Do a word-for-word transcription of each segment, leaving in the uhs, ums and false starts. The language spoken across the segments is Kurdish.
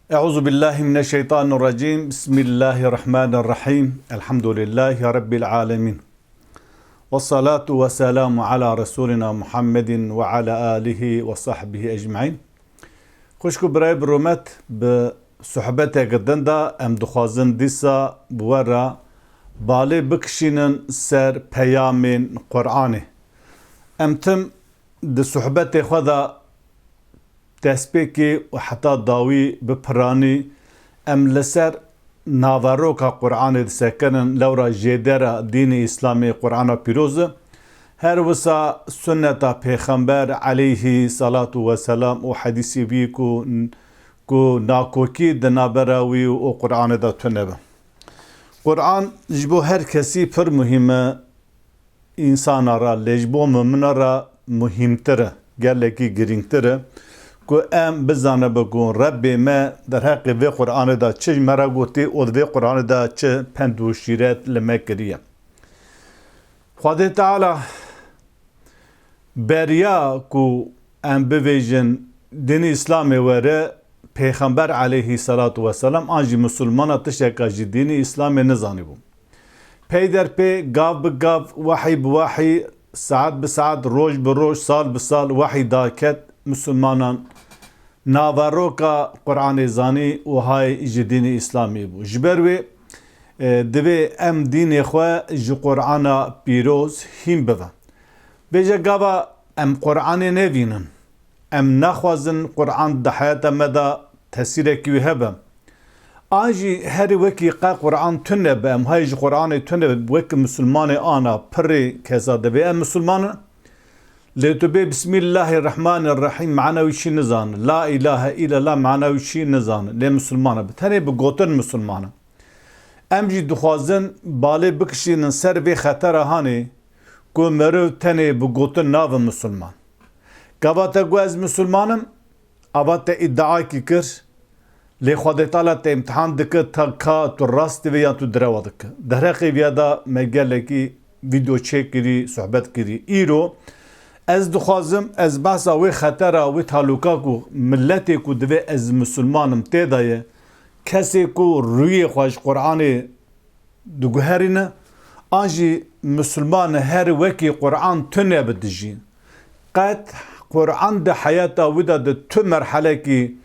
Euzu billahi mineşşeytanirracim. Bismillahirrahmanirrahim. Elhamdülillahi Rabbil alemin. Vessalatu vesselamu ala Resulina Muhammedin ve ala alihi ve sahbihi ecmaîn. Xwişk û birayê bi rûmet, bi sohbeteke din de em dixwazin dîsa bi we re balê bikişînin ser peyamên Qur'anê. Em tim di sohbetê xwe de destpêkê û heta dawî bi piranî em li ser naveroka Qur'anê disekinin, lewra jêdera dînê Îslamê Qur'ana pîroz e. Her wisa sunneta Pêxember aleyhî salatu ve selam û hedîsê wî ku, ku nakokî di navbera wî û Qur'anê de tune be. Qur'an ji bo her kesî pir muhîm e, însana re, lê ji bo mumina re muhîmtir e, gelekî girîngtir e ku em bizanibin ku Rebbê me derheqê vê Qur'anê de çi ji me re gotî û di vê Qur'anê de çi pend û şîret li me kiriye. Xwedê Teala beriya ku em bivêjin dînê Îslamê were, Pêxember aleyhî salatu ve selam an jî misilmana tişteka ji dînê Îslamê nizanîbû. Peyderpê, gav bi gav, wehî bi wehî, saet bi saet, roj bi roj, sal bi sal wehî daket misilmanan. Naveroka Qur'anê zanî û hay ji dînê Îslamê bû. Ji ber wê, e, divê em dînê xwe ji Qur'ana pîroz hîn bibin. Vêce gava em Qur'anê nevînin. Em naxwazin Qur'an di heyata me de tesîrekî wî hebe. An jî herî wekî qe Qur'an tune be, em hay ji Qur'anê tune be, wek misilmanê ana pirê kesa divê em misilman in. Lê tu bê Bismillahirrahmanirrahîm mana wî çi nizan, La ilahe illallah mana wî çi nizan, lê misilman e. Bi tenê bi gotin misilman e. Em jî dixwazin balê bikişînin ser vê xetera hanê ku meriv tenê bi gotin nabe misilman. Gava te got ez misilman im, ava te îdiakî kir, lê Xwedê Teala te îmtihan dike ta ka tu rast divê yan tu direwa dike. Derheqê viya da me gelekî vîdeo çêkirî, sohbet kirî. Îro ez dixwazim, ez behsa wê xetera, wê taluka ku miletê ku divê ez misilman im tê de ye, kesê ku rûyê xwe ji Qur'anê diguherîne, an jî misilman e her wekî Qur'an tune bi dijî. Qet Qur'an di heyata wî de di tu merhelekî,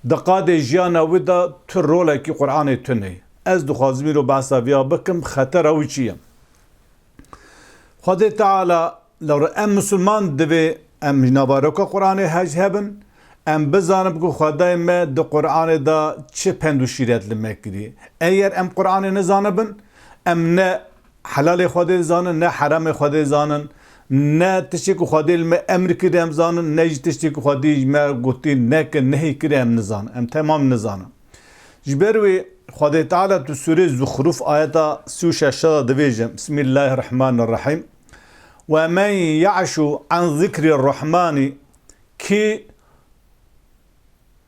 di qadê jiyana wî de tu rolekî Qur'anê tune ye. Ez dixwazim îro behsa viya bikim, xetera wî çi ye? Xwedê Teala, lewra em misilman divê em ji naveroka Qur'anê hej hebin, em bizanin ku Xwedayê me di Qur'anê de çi pend û şîret li me kirî. Eger em Qur'anê nizanibin, em ne helalê Xwedê dizanin, ne heramê Xwedê dizanin, ne tiştê ku Xwedê li me emr kir em zanin, ne jî tiştê ku Xwedê ji me gotî neke, nehî kir em nizanin. Em temam nizanin. Ji ber wê Xwedê Teala tu sûrê Zuxruf ayeta sî û şeş de divêje, Bismillahirrahmanirrahîm. Ve men ya'şu an zikrî rahmanî, kî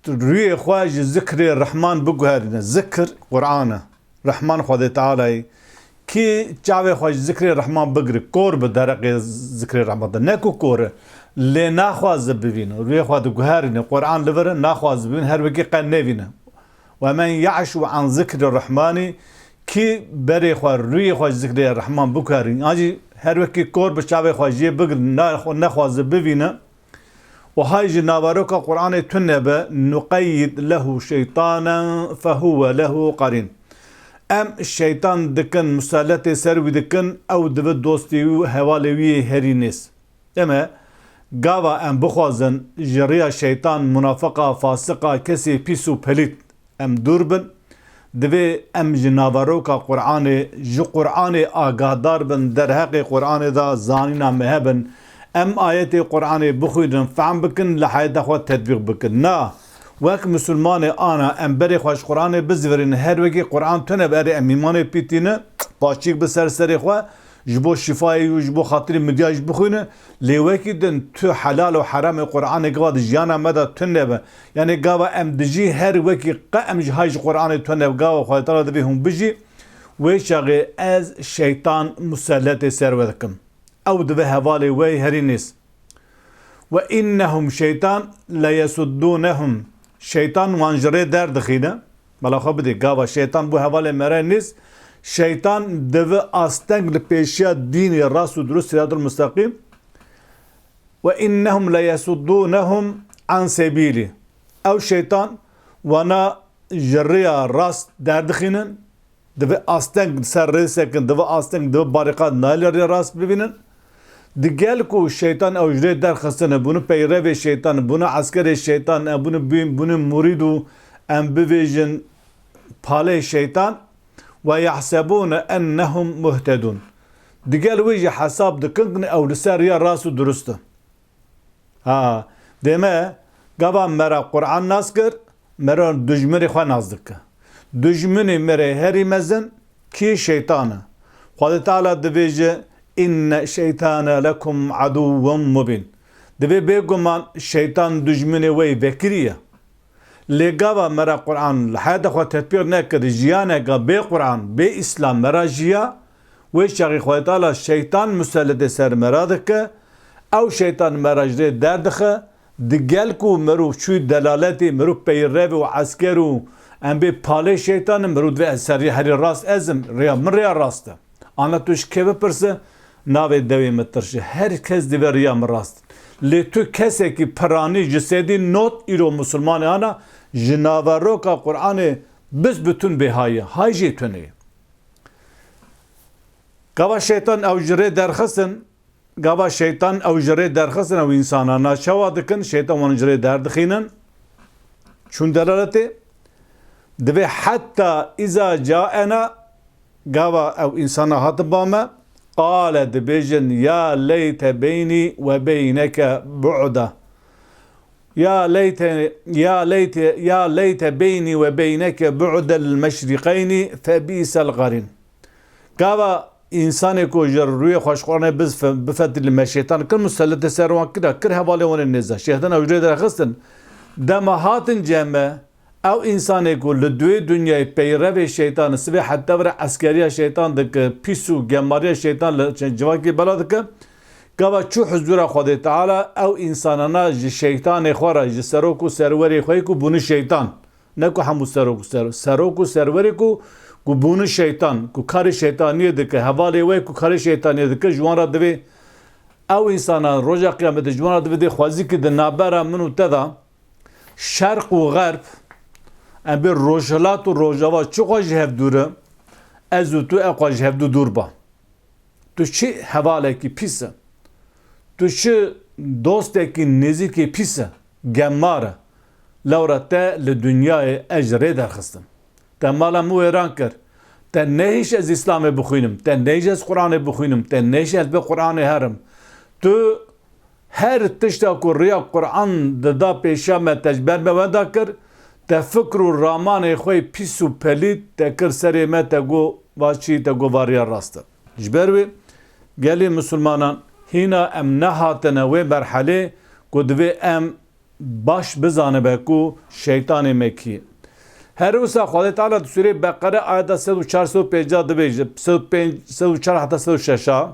rûyê xwe ji zikrê Rehman biguherîne. Zikr Qur'an e. Rehman Xwedê Teala ye. Kî çavê xwe ji zikrê Rehman bigire, kor bi derheqê zikrê Rehman de. Ne ku kor e, lê naxwaze bivîne. Rûyê xwe diguherîne. Qur'an li vir e, naxwaze bivîne. Her wekî qe nevîne. Ve men ya'şu an zikrî rahmanî, kî berê xwe, rûyê xwe ji zikrê Rehman biguherîne. An jî her wekî kor bi çavê xwe jê bigire, na-, nexwaze bivîne. Û hay ji naveroka Qur'anê tune be, nuqeyyid lehu şeytanen fehuve lehu qarîn. Em şeytan dikin, muselletê ser wî dikin, ew dibe dostê wî û hevalê wî yê herî nêz. Deme, gava em bixwazin ji riya şeytan, munafiqa, fasiqa, kesê pîs û pelît em dûr bin, divê em ji naveroka Qur'anê, ji Qur'anê agahdar bin, derheqê Qur'anê de zanîna me hebin. Em ayetê Qur'anê bixwînin, fehm bikin, li heyeta xwe tetbîq bikin. Na, wek misilmanê ana, em berê xwe ji Qur'anê bizivirînin, her wekî Qur'an tune be, erê em îmanê pîtîne, paçîk bi ser serê xwe, ji bo şîfayê û ji bo xatirê midyaj bixwîne, lê wekî din tu helal û heramê Qur'anê gava di jiyana me de tune be. Yanê gava em dijî her wekî qe em ji hay ji Qur'anê tune be, gava Xwedê Teala divê hûn bijî, wê çaxê ez şeytan muselletê ser we dikim. Ew dibe hevalê we herî nêz. Ve innehum şeytan leyesuddûnehum Şeytan wan ji rê derdixîne. Bela xwe bidê, gava şeytan bû hevalê me re nîz. Şeytan divi asteng li pêşiya dînê rast û dirust, siratul musteqîm. Ve innehum le yesuddûnehum an sebîlî. Ew şeytan wana ji rêya rast derdixînin. Divi asteng ser rê sekin, divi asteng, divi barîqat nayê li rê rast bibînin. Digel ku şeytan ew ji rê derxistine, bûne peyrevê şeytan, bûne eskerê şeytan, e, bûne bî-, bûne murîd û em bivêjin palê şeytan, ve yahsebûne ennehum muhtedûn. Digel wê jî hesab dikin ku ew li ser riya rast û dirust in. Ha, dê me gava me re Qur'an nas kir, me re dijminê xwe nas dike. Dijminê me re herî mezin kî? Şeytan e. Xwedê Teala dibêje, inne şeytane lekum aduwwun mubîn. Divê bêguman şeytan dijminê we yê vekirî ye. Lê gava me re Qur'an li heyata xwe tetbîq nekir, jiyaneke bê Qur'an, bê Îslam me re jiya, wê çaxî Xwedê Teala şeytan muselletê ser me re dike, ew şeytan me re ji rê derdixe, digel ku mirov çûyî delaletê, mirov peyrevê û esker û em bê palê şeytan in, mirov divê ez serî herî rast ez im, rêya min rêya rast e. Ana tu ji kê bipirse, navê dewê min tirşe. Her kes divê riya min rast. Lê tu kesekî piranî ji sedî not îro musulmanê ana ji naveroka Qur'anê biz bütün bê haye. Hay jê tunê. Gava şeytan ew ji rê derxistin, gava şeytan ew ji rê derxistin ew însana. Na çawa dikin? Şeytan wan ji rê derdixînin. Çûn delaletê. Divê hetta iza caena, gava ew însana hatin ba me, qale dibêjin, ya leyte beynî ve beyneke bu'da. Ya leyte, ya leyte, ya leyte beynî ve beyneke bu'del meşrikeynî fe bîsel qarin. Gava însanê ku ji rûyê xweşxwarinê biz fe-, bifetilî me şeytan kir, muselletê ser wan kira, kir hevalê wan ê nêza. Şeytan ew jê derxistin. Dema hatin cem me, ew însanê ku li duê dinyayê peyrevê şeytan, sivê heta vira eskeriya şeytan dike, pîs û gemariya şeytan li çe-, civakê bela dike, gava çû huzûra Xwedê Teala, ew însanana ji şeytanê xwe re, ji serok û serwerê xwe yê ku bûne şeytan. Ne ku hemû serok û ser-, serok û serwerê ku, ku bûne şeytan, ku karê şeytaniyê dike, hevalê we ku karê şeytaniyê dike, ji wan re divê ew însana roja qiyametê ji wan re divê dê xwezîkî di navbera min û te de, şerq û xerb, em bê rojhilat û rojava çi xwe ji hev dûr e, ez û tu ew xwe ji hev dû dûr ba. Tu çi hevalekî pîs e? Tu çi dostekî nêzîkê pîs e, gemar e? Lewra te li dinyayê ez ji rê derxistim. Te mala min wêran kir. Te nehîş ez Îslamê bixwînim. Te nehîş ez Qur'anê bixwînim. Te nehîş ez bi Qur'anê herim. Tu her tişta ku riya Qur'an dida pêşiya me, te ji ber me wenda kir, te fikr û ramanê xwe yê pîs û pelît te kir serê me, te got va çi, te got va riya rast e. Ji ber wê gelê misilmanan hîna em nehatine wê merhelê ku divê em baş bizanibe ku şeytanê me kî ye. Her wisa Xwedê Teala di Sûreyê Beqere ayeta sed û çar, sed û pêncî dibêje, sed û pênc, sed û çar heta sed û şeş a,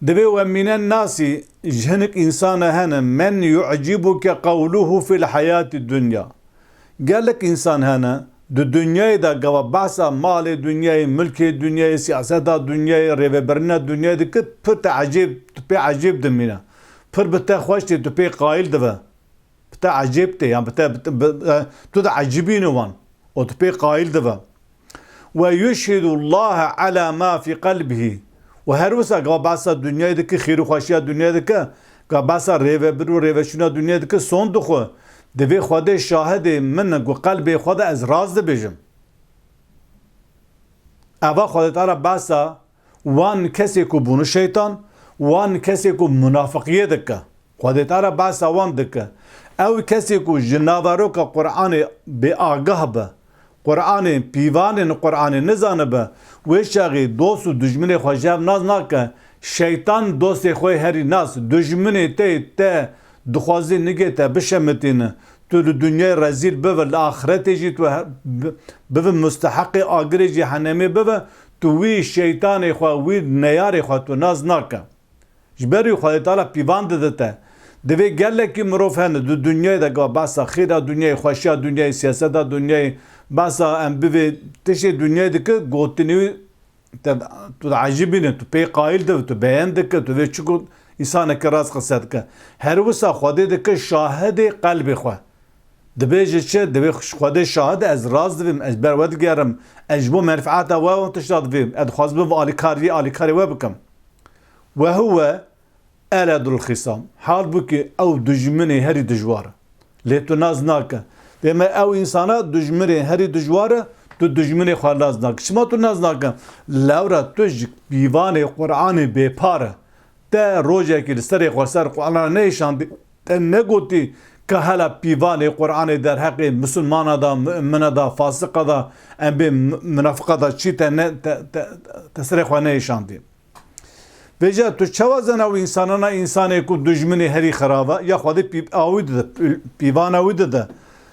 divê we mîne nasî, ji hinek însana hene, men yu'cibuke qewluhu fil hayatid dunya. Gelek însan hene, di dinyayê de gava behsa malê dinyayê, milkê dinyayê, siyaseta dinyayê, rêvebirina dinyayê dike, pir te ecêb, tu pê ecêb dimîne. Pir bi te xweş tê, tu pê qayil dibe. Bi te ecêb tê, yan bi te, bi te, bi, e, tu de ecibîne wan. Û tu pê qayil dibe. Ve yuşhidullaha ala ma fi qalbihi. Û her wisa gava behsa dinyayê dike, xêr û xweşiya dinyayê dike, gava behsa rêvebir û rêveçûna dinyayê dike, son dixwe. Divê Xwedê şahidê min e ku qelbê xwe de ez rast dibêjim. Eva Xwedê Teala behsa wan kesê ku bûne şeytan, wan kesê ku munafiqiyê dike. Xwedê Teala behsa wan dike. Ew kesê ku ji naveroka Qur'anê bêagah be, Qur'anê, pîvanên Qur'anê nizanibe, wê çaxê dost û dijminê xwe ji hev nas nake. Şeytan dostê xwe herî nas, dijminê te, te dixwazî nigê te bişemitîne. Tu li dinyayê rezîl bibe, li axiretê jî tu he-, bi-, bibe musteheqê agirê cîhenemê bibe, tu wî şeytanê xwe, wî neyarê xwe tu nas nake. Ji ber wî Xwedê Teala pîvan dide te. Divê gelekî mirov hene di dinyayê de, ga behsa xêra dinyayê, xweşiya dinyayê, siyaseta dinyayê, behsa em bivê tiştê dinyayê dike, gotinê wî te, tu diecibîne, tu pê qayîl dibe, tu beyen dike, tu vê çi got, însaneke rast qise dike. Her wisa Xwedê dike şahidê qelbê xwe. Dibêje çi? Divê Xwedê şahid e, ez rast divêm, ez ber we digerim, ez ji bo menfeeta we tişta divêm, ez dixwazim bibe alîkariyê, alîkarê we bikim. Ve huwe eledul xisam. Halbûkî ew dijminê herî dijwar e. Lê tu nas nake. Dême ew însana dijminê herî dijwar e, tu dijminê xwe nas nake. Çima tu nas nake? Lewra tu ji pîvanê Qur'anê bêpar e. Te rojekî li serê xwe ser Qur'ana nêşandî, te negotî ka hela pîvanê Qur'anê derheqê misilmana da, mumina da, fasiqa da, em bê m-, munafiqa da çi te ne, te, te, te serê xwe nêşandî. Vêca tu çawa zana ew însanana, însanê ku dijminê herî xirab e, ya Xwedê pî-, a wî dide, pî-, pîvana wî dide.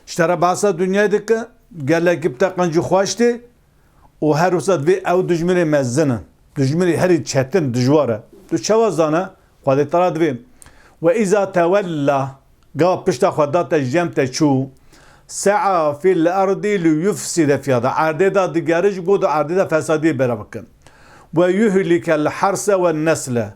Ji te re behsa dinyayê dike, gelekî bi te qenc û xweş tê û her wisa divê ew dijminê mezin in. Dijminê herî çetin, dijwar e. Tu çawa zana? Xwedê Teala divê. Ve îza tewella, Ga pişta xwe da te, ji cem te çû, sea fil erdî li yufside fiha, da erdê da digere ji bo da erdê da fesadiyê bera bikin. Ve yuhlikel harse ve nesle,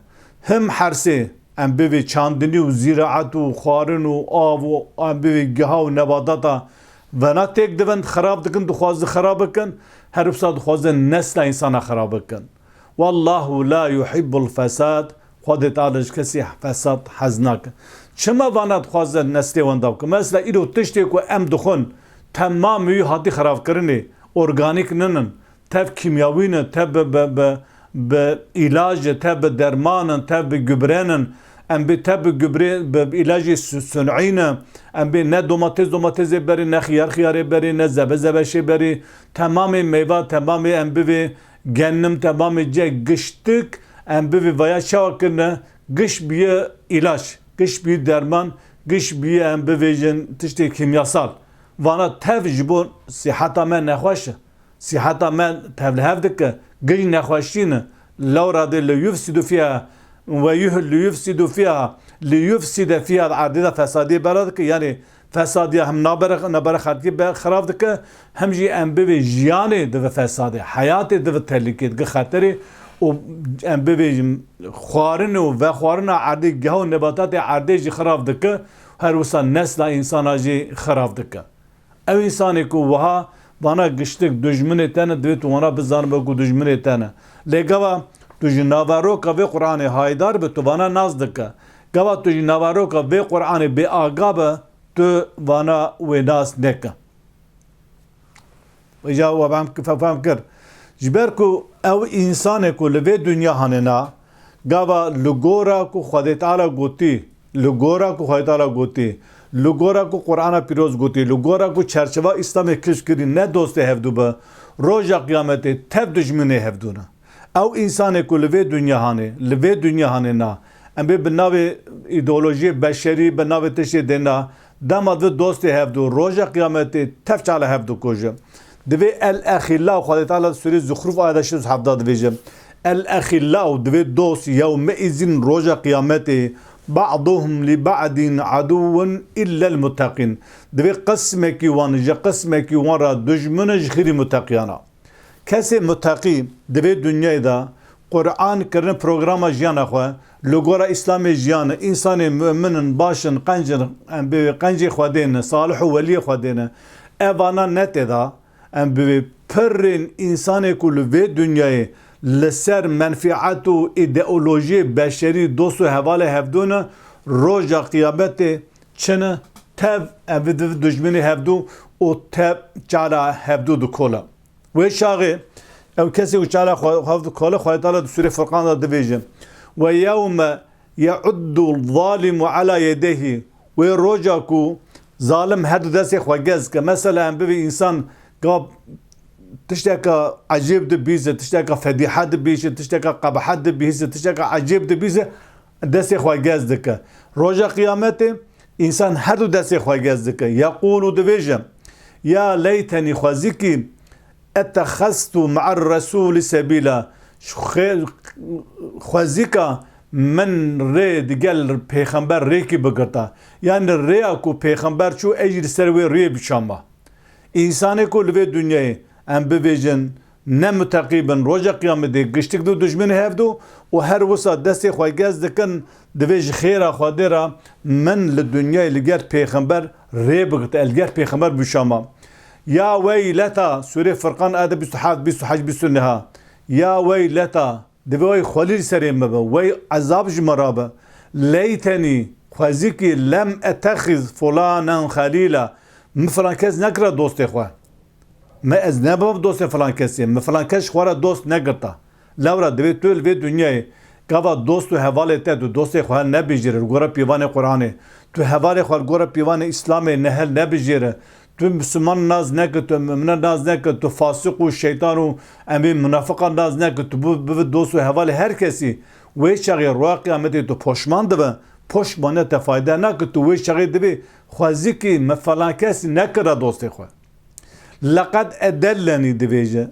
him hersê, em bivê çandinî û zîraet û xwarin û av û em bivê giha û nebatata vena têk divin, xirab dikin, dixwazin xirab bikin, her wisa dixwazin nesla însana xirab bikin. Wallahu la yuhibbul fesad. Xwedê Teala ji kesî fesad hez nake. Çima vana dixwaze neslê wenda bike? Mesela îro tiştê ku em dixwin, temamî wî hatî xirabkirinê, organîk ninin, tev kîmyawî ne, tev bi, bi, bi, bi îlac e, tev bi derman in, tev bi gübre nin, em bê tev bi gübre, bi, bi îlacê su-, sun'î ne, em bê ne domates domatesê berê, ne xiyar xiyarê berê, ne zebe zebeşê berê, temamê meyva, temamê em bivê gennim, temamê ce giştik, em bivê vaya çawa kirine, giş biye îlaç, giş biye derman, giş biye em bivêjin tiştê kîmyasal. Vana tev ji bo siheta me nexweş e. Siheta me tevlihev dike, giş nexweşî ne. Lewra dê li yufsidu fiha ve yuh-, li yufsidu fiha, li yufside fiha, erdê de fesadiyê bera dike. Yanî fesadiya him nabere, nabere xelkê be-, xirab dike, him jî em bivê jiyanê divi fesadê, heyatê divi tehlîkê, dike xeterê û em bivê xwarin û vexwarina erdê, giha û nebatatê erdê jî xirab dike, her wisa nesla însana jî xirab dike. Ew însanê ku wiha vana giştik dijminê te ne, divê tu wana bizanibe ku dijminê te ne. Lê gava tu ji naveroka vê Qur'anê haydar be, tu vana nas dike. Gava tu ji naveroka vê Qur'anê bêaga be, tu vana wê nas neke. Îja we fem, fe-, fem kir. Ji ber ku ew însanê ku li vê dinya hanê na, gava li gora ku Xwedê Teala gotî, li gora ku Xwedê Teala gotî, li gora ku Qur'ana Pîroz gotî, li gora ku çerçeva Îslamê keşf kirî ne dostê hevdû be, roja Qiyametê tev dijminê hevdû ne. Ew însanê ku li vê dinya hanê, li vê dinya hanê na, em bê bi navê îdeolojiyê beşerî, bi navê tiştê dê na, dema divê dostê hevdû, roja Qiyametê tev çala hevdû kuje. Divê el-exîlla, Xwedê Teala di Sûrê Zuxruf ayeta şêst û hevdeh divêje. El-exîlla, divê dost, yewmeîzîn, roja Qiyametê, ba'duhum li ba'din aduwwun illel mutteqîn. Divê qismekî wan, ji qismekî wan re dijmin e, ji xêrî mutteqiyana. Kesê muteqî di vê dinyayê de Qur'an kirine programa jiyana xwe, li gora Îslamê jiyane, însanê mu'min in, baş in, qenc in, em bê qencê Xwedê ne, salih û weliyê Xwedê ne. Evana ne tê de, em bê pirên însanê ku li vê dinyayê li ser menfîet û îdeolojiyê beşerî dost û hevalê hevdû ne, roja qiyametê çi ne, tev em vê div dijminê hevdû û tev çala hevdû dikole. Wê çaxê ew kesê ku çala xwe, xwe dikole, Xwedê Teala di Sûrê Furqan de dibêje, "Ve yewme ye'uddu zalimu ala yedeyhi." Wê roja ku zalim her du destê xwe gez dike. Mesela em bibê însan ga tişteka ecêb dibîse, tişteka fedîhe dibîse, tişteka qebehet dibîse, tişteka ecêb dibîse, destê xwe gez dike. Roja qiyametê însan her du destê xwe gez dike. Yeqûlu dibêje, "Ya leytenî xwezîkî ettexeztu me'er resûlî sebîla." Xwe-, xwezîka Min rê digel pêxember rêkî bigirta. Yanî rêya ku pêxember çû, ez jî li ser wê rûyê bişama. Însanê ku li vê dinyayê em bivêjin ne muteqî bin, roja qiyamedê giştik du dijminê hev du û her wisa destê xwe gez dikin, divê ji xêra Xwedê re min li dinyayê li ger pêxember rê bigirta, ez li ger pêxember bişama. Ya weyleta, Sûrê Furqan, ayet bîst û heft, bîst û heşt, bîst û neh. Ya weyleta, Divê wey xwelî li serê min be, wey ezab ji min re be. Leytenî, xwezîkî, lem etexiz fulanen xelîla. Min filan kes nekira dostê xwe. Me ez nebim dostê filan kesê. Min filan kes ji xwe re dost negirta. Lewra divê tu li vê dinyayê gava dost û hevalê te, tu dostê xwe hel nebijêre li gora pîvanê Qur'anê. Tu hevalê xwe li gora pîvanê Îslamê ne hel nebijêre. Tu Misliman nas neke, tu mumine nas neke, tu fasiq û şeytan û em ê munafiqan nas neke, tu bu-, bibi dost û hevalê her kesî. Wê çaxê roja qiyametê tu poşman dibe, poşmaniya te fayde nake, tu wê çaxê dibê xwezikî me falan kesî nekira dostê xwe. Leqed edellenî dibêje.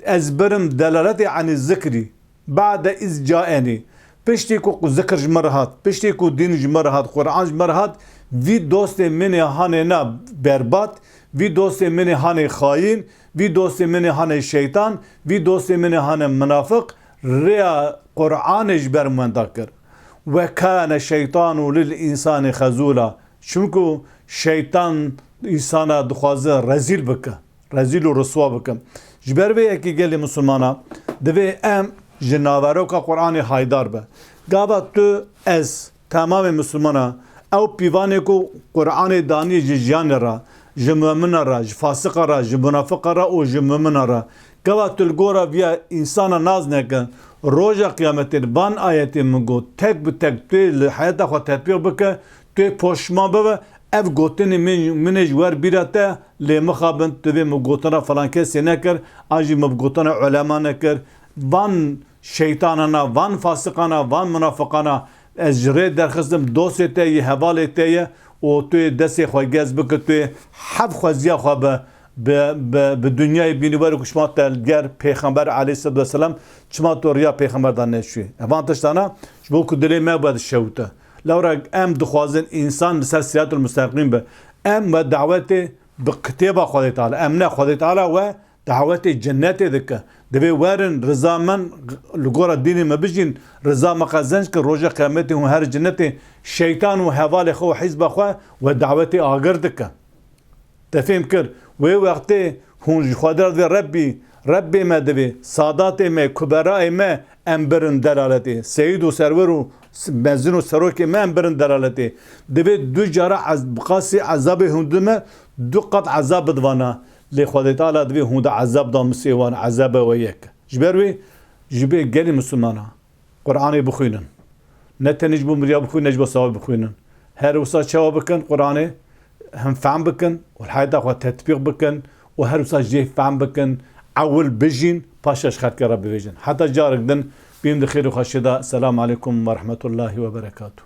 Ez birim delaletê anî zikrî. Ba'de iz caenî. Piştî ku zikr ji min re hat, piştî ku dîn ji min re hat, Quran ji min re hat, vî dostê min ê hanê na berbat, vî dostê min ê hanê xayîn, vî dostê min ê hanê şeytan, vî dostê min ê hanê minafiq, rêya Quranê ji ber min wenda kir. Ve kane şeytanu lil insani xezula. Çimku şeytan însana dixwaze rezîl bike. Rezîl û riswa bikim. Ji ber vê yekê gelê Misilmana divê em ji naveroka Qur'anê haydar be. Gava tu, ez, temamê Misilmana ew pîvanê ku Qur'anê danî ji jiyanê re, ji mumina re, ji fasiqa re, ji munafiqa re û ji mumina re. Gava tu li gora viya însana nas neke, roja qiyametê van ayetê min got, tek bi tek tu yê li heyata xwe tetbîq bike, tu yê poşman bibe, ev gotinê min, min ê ji wer bîra te, lê mixabin, tu vê min gotina filan kesê nekir, an jî min bi gotina ulema nekir. Van şeytanana, van fasiqana, van munafiqana ez ji rê derxistim, dostê te yê, hevalê te ye û tu yê destê xwe gez bike, tu yê hevxweziya xwe bi, bi, bi, bi dinyayê bînî, were ku çima te li ger Pêxember aleyhisselatu vesselam, çima tu riya Pêxember de neçûyê. Evan tiştana ji bo ku dilê me bide şewite. Lewra em dixwazin însan li ser siratul musteqîm be. Em we dawetê bi kitêba Xwedê Teala. Em ne, Xwedê Teala we dawetê cennetê dike. Divê werin riza min li gora dînê me bijîn, riza me qezenc kin, roja qiyametê hûn her cennetê, şeytan û hevalê xwe û hizba xwe we dawetê agir dike. Te fêm kir? Wê wextê hûn ji Xwedê re divê Rebbî, Rebbê me divê, sadatê me, kuberayê me, em birin delaletê. Seyîd û serwer û s-, mezin û serokê me em birin delaletê. Divê du cara ez-, bi qasî ezabê hûn dime, du qat ezab bidivana. Lê Xwedê Teala divê hûn de ezab da misê wan, ezaba we yek. Ji ber wê, ji bê gelê Misilmana Qur'anê bixwînin. Ne tenê ji bo miriya bixwînin, ne ji bo sawê bixwînin. Her wisa çawa bikin Qur'anê, him fehm bikin û li heyata xwe tetbîq bikin û her wisa jê fehm bikin, ewil bijîn, paşa ji xelkê re bivêjin. Heta carek din, bîm di xêr û xweşiyê de. Selamu aleykum ve rahmetullahi ve berekatuh.